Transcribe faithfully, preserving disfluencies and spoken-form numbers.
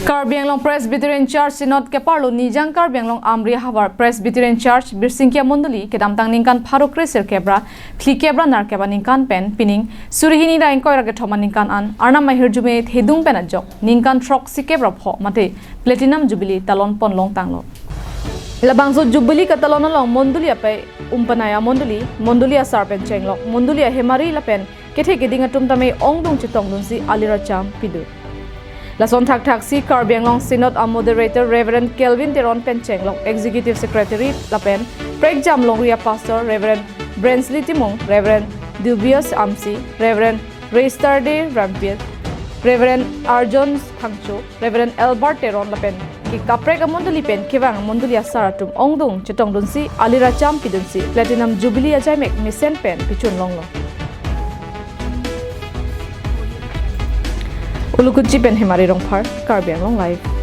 Karbi Anglong Presbyterian Church Synod keparlo Nijang Karbi Anglong Amri ahavar Presbyterian Church Birsingkia Mondoli kedamtang ningkan pharo kre sirkep ra phlikep ra nerkep aningkan pen pining suri hini ra ingkoi ra kethom aningkan an Arnam ahirjume thedung pen ajok ningkan throksikep ra pho mate Platinum Jubilee talon ponlong tanglo. Labangso Jubilee katalon along Mondoli apai Umpanaya Mondoli, Mondoli asar pen chenglok, Mondoli ahemari lapen kethe keding atum tame ongdung chetongdunsi aliracham pidun. Lason thakthaksi Karbi Anglong Synod a Moderator Reverend Kelvin Teron pen chenglok, Executive Secretary lapen prekjam longri a Pastor Reverend Brensley Timung, Reverend Dubious Amsi, Reverend Restarde Rampil, Reverend Arjon Thangcho, Reverend Albert Teron lapen ke kaprek amondoli pen kevang amondoli asar atum ongdung chetongdunsi aliracham pidunsi Platinum Jubilee ajaimek mesen pen pichun longlo. Ulukunchi pen Hemari Rongphar, Karbi Anglong Live.